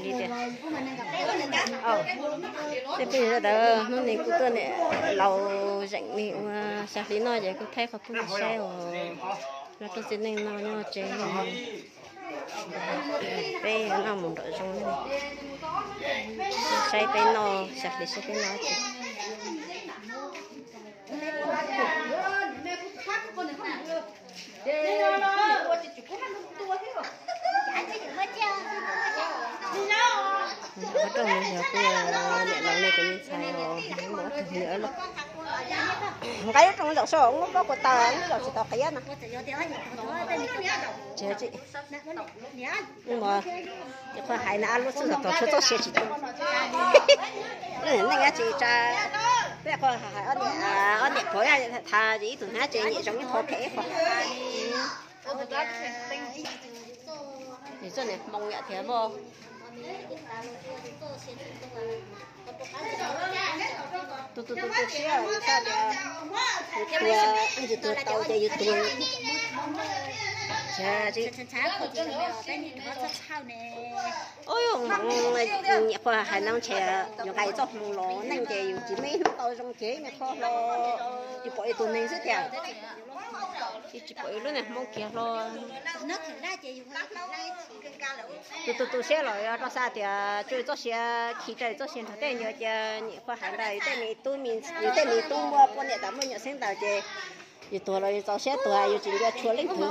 Li tias, tej phooj ywg sawv daws, hnub no kuv tuaj niam laus zeem li ua xya hli noj ces kuv thaij qhov phooj ywg saib os. Los rau txiv neej no nyob tsev, peb noj mus nraum zoov, saib peb noj xya hli saib peb noj tsis. Nqa ib rooj zaum soj, muab pob kua taw, zaum tsis tau qiav no. Qhua hais na, lub txwj tog tshuav txoj sia tsis tu. Neej dab tsi tsa, peb qhua hais ob niam pog tham ib tug hnab tsev nyiam zoo ib qho phem ib qho. Txoj niag hmoo yam thiab voj. Tus tus tus tu siab, yus xav tias yus tuag, yus tuag tau ces yus tuag. Ntshe hmoov, nyiam qhua hais no ntshe yus nqa txoj hmoo los neej ces yus tsis me hnub tau zoo kiag, nyiam qhua hlo, yus pom yus tus neeg xwb tiag. Tsis pom yus lub niag hmoo kiag hlo. Tus tus tu siab los yog rau xav tias tsuas yus txoj sia khi rau yus txoj sia nrog tej nyuag cia nyiam qhua hais ntawd, yus tej me tub, yus tej me tub muaj poj niam tas muaj nyuam xeeb ntawd ces yus tuag los yus txaus siab tuag, yus tsis nco tshua leej twg.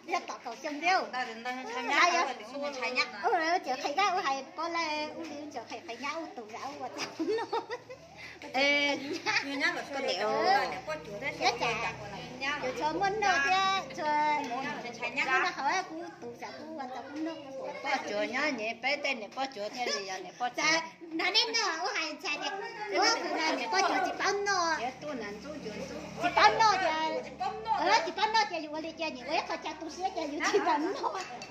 Yog tom kaum xyoo thiab. Ces qhais nyab ua hais pov lawm, ub li ces qhais qhais nyab ua tus zam ua tau no. Koj niam, yus txhua muaj noj thiab txhua, noj hauv kuv tus zam kuv ua tau kuv noj. Poj cuag nyob nyias peb tej niam poj cuag thiaj li yog niam poj cuag. Nrog nej noj ua hais ntxhais tias, ua tus niam poj cuag tsis paub noj. Tsis paub noj tias, tsis paub noj tias yus ua li cas, nyias ua ib qho cas tu siab cas yus tsis tau noj.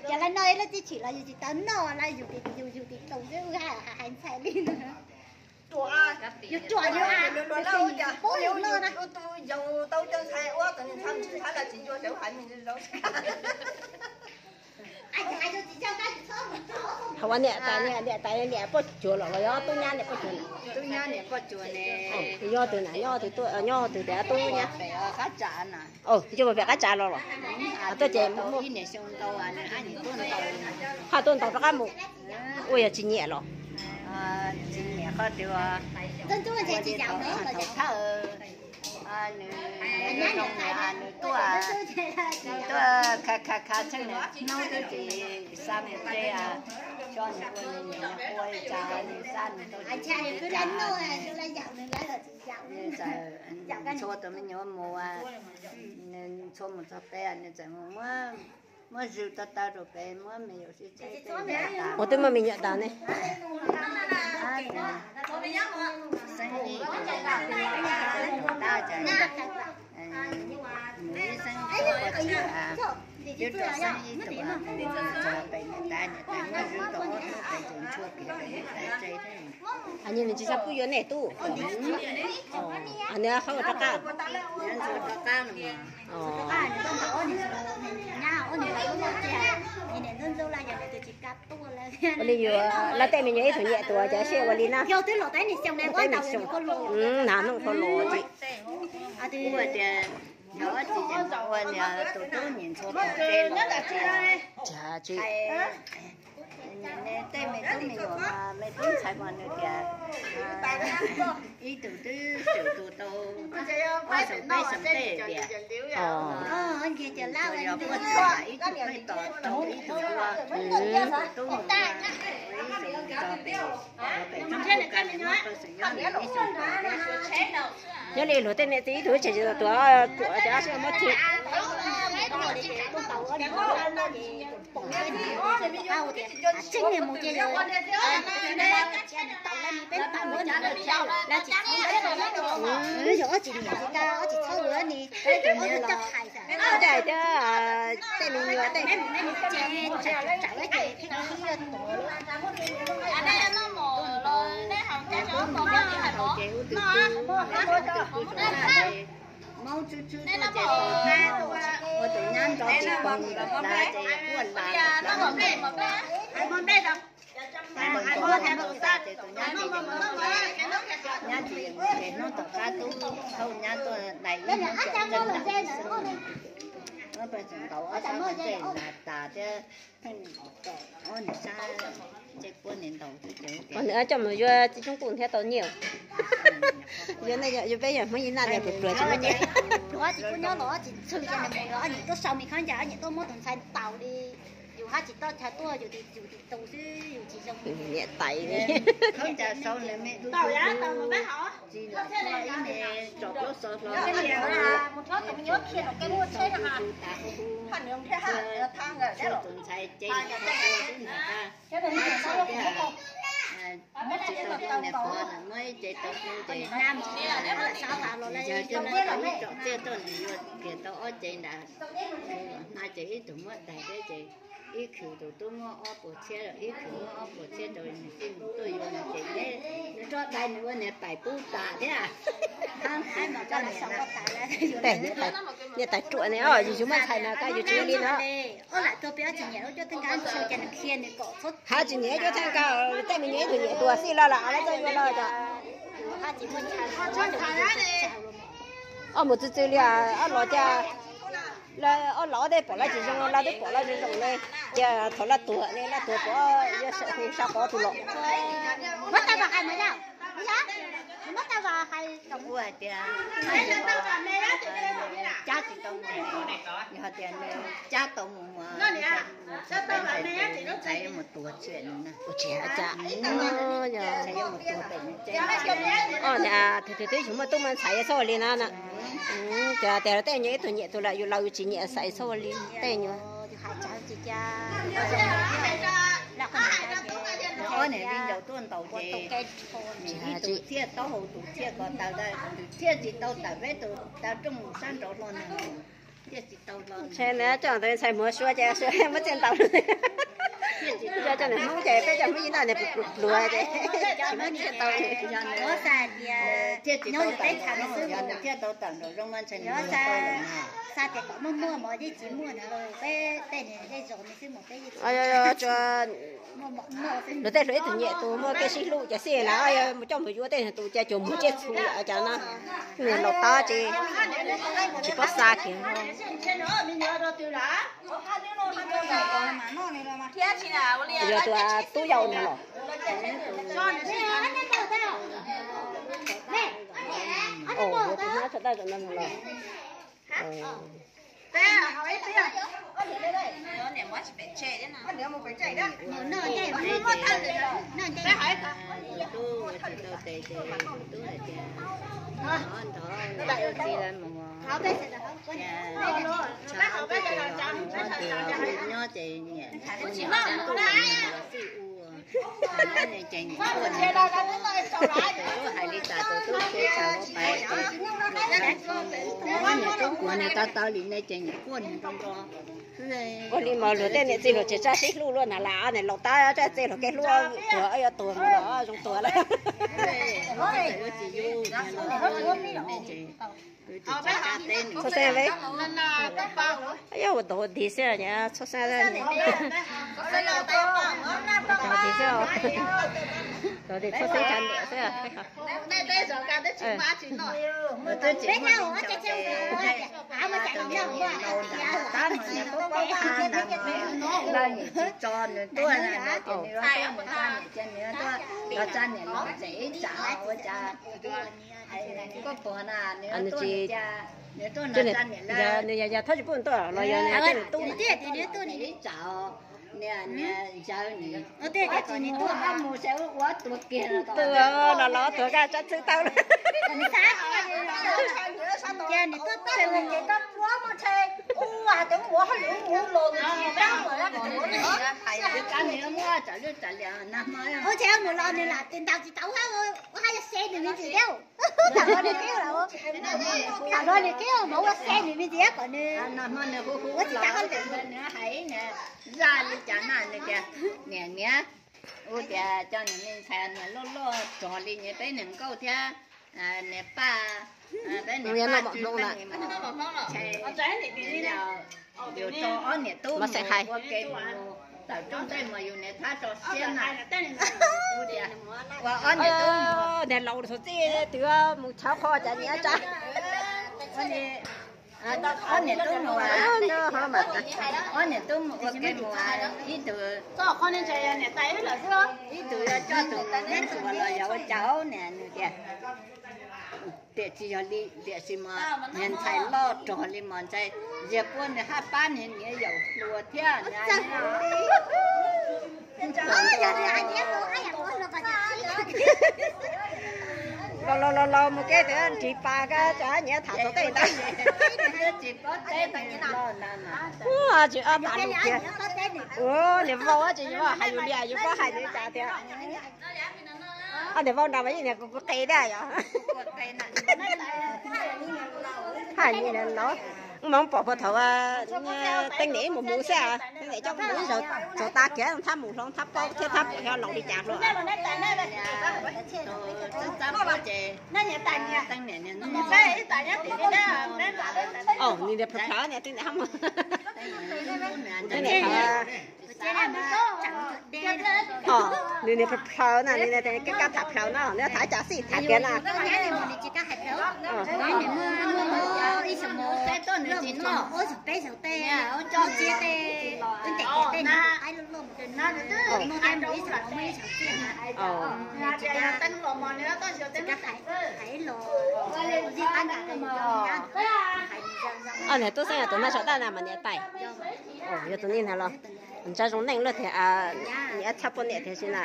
Ces lawv noj ib lub txiv tshim los yus tsis tau noj, lawv yus yus yus tis tus xwb, wb hais ntxhais li no. Yus ruam yus a, yus tsis pub yus noj na. Hauv niam tais, niam tais niam poj cuag los los yog tub nyab niam poj cuag? Tub nyab niam poj cuag ne. Yog tus na nyob tus, nyob tus tias tub nyab. Yog pem qab tsav los los? Tuaj ces ib niam xyoo ntau, nws ab nws tuaj ntau, haj tuaj ntau rov qab mus. Ua yog tsis nyiam los? Tsis nyiam qhov tias ua li thaum thawj nws, nws tuaj, nws tuaj kha kha kha txheej nws hnub twb tsis xa mus tsev, xyov nws ua nws niam nws qhua li cas, nws xa nws tau tsis tau li cas. Nws txawm ntxhua tus me nyuam mus, nws ntxhua mus txog pem nws txawm mus muab, muab zwm tau taw rau pem muab me nyuam sib txaib. Ua twb muaj me nyuam tas ne. Xeeb ib tus, tab cas nws ib xeeb poj cuag, twb rau xeeb ib tus, txog pem niam tais, niam tais muab zwm tau ob tug pem tus ntxhua kiag pem niam tais tsev thiab. Nws tsis xav pub yuav nej tub. Nws qhov ua rov qab, ua li yuav lawv tej me nyuam ib tug nyiam tus ces seb ua li na. Hnub qhuav los tsis, ua tias yog ob tug ces ua li tus tub nyiam ntxhua pem tsev los. Cas tsis Tej me tub me nyuam, me tub ntxhais mas nws tias ib tug twb swm tus tau ob xyoo peb xyoo tej tias, yog puab tsuag ib tug peb tos rau ib tug dua, tus tub mus ua ib xyoo tso pem, pem tsob ntuj ka nws muaj pawg xwm nyob nws ib xyoo tso thiab. Nyob li luag tej niam txiv ib tug tseem tsis tau tuag, ruam ces ob sab muab txhij. Tseeb niag mus ces yog, yog ob tsis niam tsis tau ob tsis txhob ua ni, ob tsis coj hais xwb. Tej hais tias tej me nyuam tej me me ces tsam tsam ces thiaj li yog tuag. Ces ub nws nyob hauv ces ub twb twb, ub twb twb rau na ces, maub tswb tswb tuaj ces tau hnab ua Ua tus nyab nrov tsis pom los dav ces quaj las. Hais npau npau hais npau tas ces tus nyab ces, nyab ces mus ces hnub tom qab tub thauj nyab tuaj dais ib hnub tom tseeb nram xwb. Hnub peb txog ntaus ob sab ntej nas tas thiab pheej tom ob niag sab ntsej puab niag ntaus xwb ces. Nws coj mus yuav txiv tsoob kuj thiab tau nyiaj. Yuav peb yog Hmoob Yim Naj niag pluag pluag tsis muaj nyiaj. Pluag tsis pub nyob los tsis txhwj ces nws mus los ob niag tuaj sau me khaub ncaws, ob niag tuaj muab tus ntxhais ntaus li. Yus hab tsis toj chaw tuaj, yus tim yus tim tus xwb, yus tsis zoo. Niam tais li. Tus ntxhais ces tsis tau tau niam pog muab ib ce tau hu ces, yog coj muab tau ib tsom txiaj tuaj nws yuav kiag tau ob ce ntawd. Hna ces ib tug muab tais thiab ces ib khwv tus tub muab ob puas txhiab, ib khwv muab ob puas txhiab rau nws tij mus tuaj yuav nws ces nws rov dai nws ua niam tais pub tas thiab. Niam tais ruam ne, yus muaj ntxhais no koj yus tsis ua li no. Hab tsis nyiam cuab txheej kawg, tej me nyuam ib tug nyiam tus xij los lawm los txawj yuav los. Ob mus txwj txwj li, ob los cas, ob los ob teb pom lawv tsis zoo, lawv twb pom lawv zoo zoo ne. Cia thaum lawv tuag ne, lawv tuag pom yuav hu sab qhov twg los. Ua hais tias cab tsis tau mus, yog hais tias nws cab tau mus, mus tuag tsis, ua tsis hais cas. Twb yog muaj tub muaj ntxhais txhob ua li na. Ces tias tej nyuag ib tug nyiam tus lawm yus laus yus tsis nyiam xaiv txhob ua li tej nyuag. Ob niag viv ncaus tuaj ntaus ces ib tug thiaj taub hau tus thiaj ko taw, tus thiaj tsis tau tawm peb tus taw rooj sab nraud hlo na. Thiaj tsis tau hlo. Ntshe nws coj tus ntxhais muag sua ces sua muab txiaj ntaus. Coj cov niag Hmoob ces peb cov Hmoob Yim Naj niag pluag pluag ces tsis muab txiaj ntaus. Thiaj tsis tau tawm, yog nws thiaj tau tawm nraum zoov mas ntshe nws tau lawm na. Xa tias kom muaj muaj mov yeej tsis muaj na, peb tej niag zej zos me xwb mas peb yeej tsis muaj. Luag tej hluas ib tug nyiam tus muaj kev sib hlub ces xij na, mus coj mus yuav tej niag tus cas cuag muag tsiaj txhu cas na, niag laus tab ces tsis paub xa kiag. Yog tus tub yau no los. Yog tus hnab tso taj zoo no los. Tub tsis tau tes ces tub hais tias, nrog txiv lawv mus, nyob ces nyiam, xij ua, ces nyiam quaj, tus tub hais li cas tus tub tsis tau pais, nyiam tub kuag nws tau tau li ne ces nyiam quaj nws nroo nroo. Ua li mas luag tej niam txiv luag tsis txawj sib hlub luaj na, lam niag laus tab txawj txij luag kev hlub, tuag yuav tuag mus los zoo tuag lawm. Txhob xeeb, yog ua ntau dig xwb, txhob xeeb, ntau dig xwb, ntau dig txhob xeeb tsa niam xwb. Lawv niam tsis tso nws tuaj na, ces nws yuav tuaj mus tsa niam, ces nws yuav tuaj los tsa niam los tsev ib tsam ua cas. Koj pom na, nws tuaj, nws tuaj no tsa niam lawm, nws yog yog thab tsis pub tuaj los yog nws tuaj ib tsam, niam yawg nws tuaj mus ces ua tuag kiag los los tuag kaj tsab txwb tau lawm. Ua cas mus los nws lam tis ntaus tsis tau, ua haj yog se nws me ntsis thiab. Tam no nws twb, tam no nws twb mus ua se nws me ntsis kom nws ua tsis tau. Nws hais zaj li cas na, nws tias, niam niam, ua tias cov niag me ntxhais niag loj loj rog li nyias peb niag nkauj thiab niag paj Yog noj mov Hmoob na. Yus tso ob niam tub mus ua ke mus tawm rooj ntej mas yus niam tab tso siab na. Ua ob niam tub, niag laus txhua txij twb mus tshauv qhov cas nyiam tsa. Ob niam tub mus, ob niam tub mus ua ke mus, ib tug, ib tug yuav coj tus neb ntxuav los yog ua cas niam nws tias. Tiam tsis yog li, tiam sis mas niag ntxhais loj rog li mas ntshai, yog puab nws haj pab niag niam yau hluas thiab. Los los los los mus keb twb nrig pas kab tsa nyiam tham txog tej ntawd. Tsis ob tas lus kiag. Ua niam vauj tsis yuav hais yus li, yus paub hais li cas tias. Ob niam vauj nrog mas yeej niam kuv kuv qe thiab yom. Hais li no, wb mam pom puag thaum Teeb niam ib mus mus xwb, Teeb niam coj mus ib zaug txog tas kiag thab mus hloov thab paub thiab thab pom xyov laus li cas hlo. Nws niag plhaws plhaws niam Teeb niam hab mus. Nws niag plhaws na, nws niag kab kab tham plhaws no, nws tham cas xij tham kiag na. Niag tub xeeb tus naj saum daj na mas niam tais. Yog tus nej na los, ntsa zoo neej luaj tiag, niam txhab poj niam tiag si na.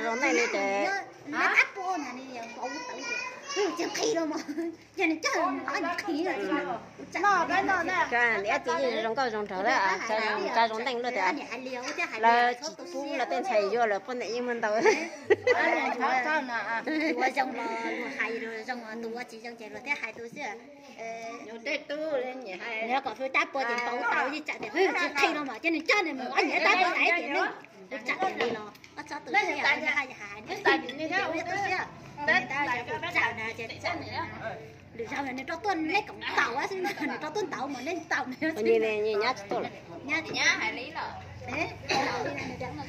Zoo neej li ces niam txiv yeej zoo nkauj zoo nraug, ntsa zoo neej luaj tiag. Lawv tsis pub lawv tej ntxhais yuav lawv poj niam yeej muaj ntau. Ua zoo los luag hais zoo, tus ua tsis zoo ces luag thiaj hais tus xwb. Nws kom tab pua ces npau taws ib tsam tias tsis qhia no mas coj nws coj nws mus ob niam tab pua ib tias nws tsam tias li los ob txhob tu siab, hais hais nws tus siab. Lwm zaus nws rov tuaj neb koom ntaus xwb, nws rov tuaj ntaus mas neb ntaus. Nyab tsis tuaj lawm.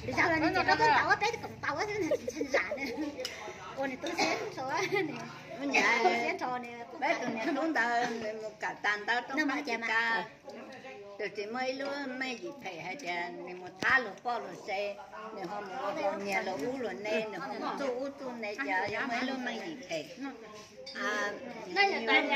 Lwm zaus nws rov tuaj ntaus peb koom ntaus xwb, ntshai zam. Ua nws tu siab nrho, tu siab nrho nws. Peb tus niam tub ntawd nws mus kawm tag ntawv rau Amelikas, tus tsis muaj ib lub meej yim phem hais tias nws mus thab luag poj luag sev, nws ho mus ua nyiag luag ub luag ne, nws ho mus txuj ub txuj ne, cas yog muaj ib lub meej yim phem no.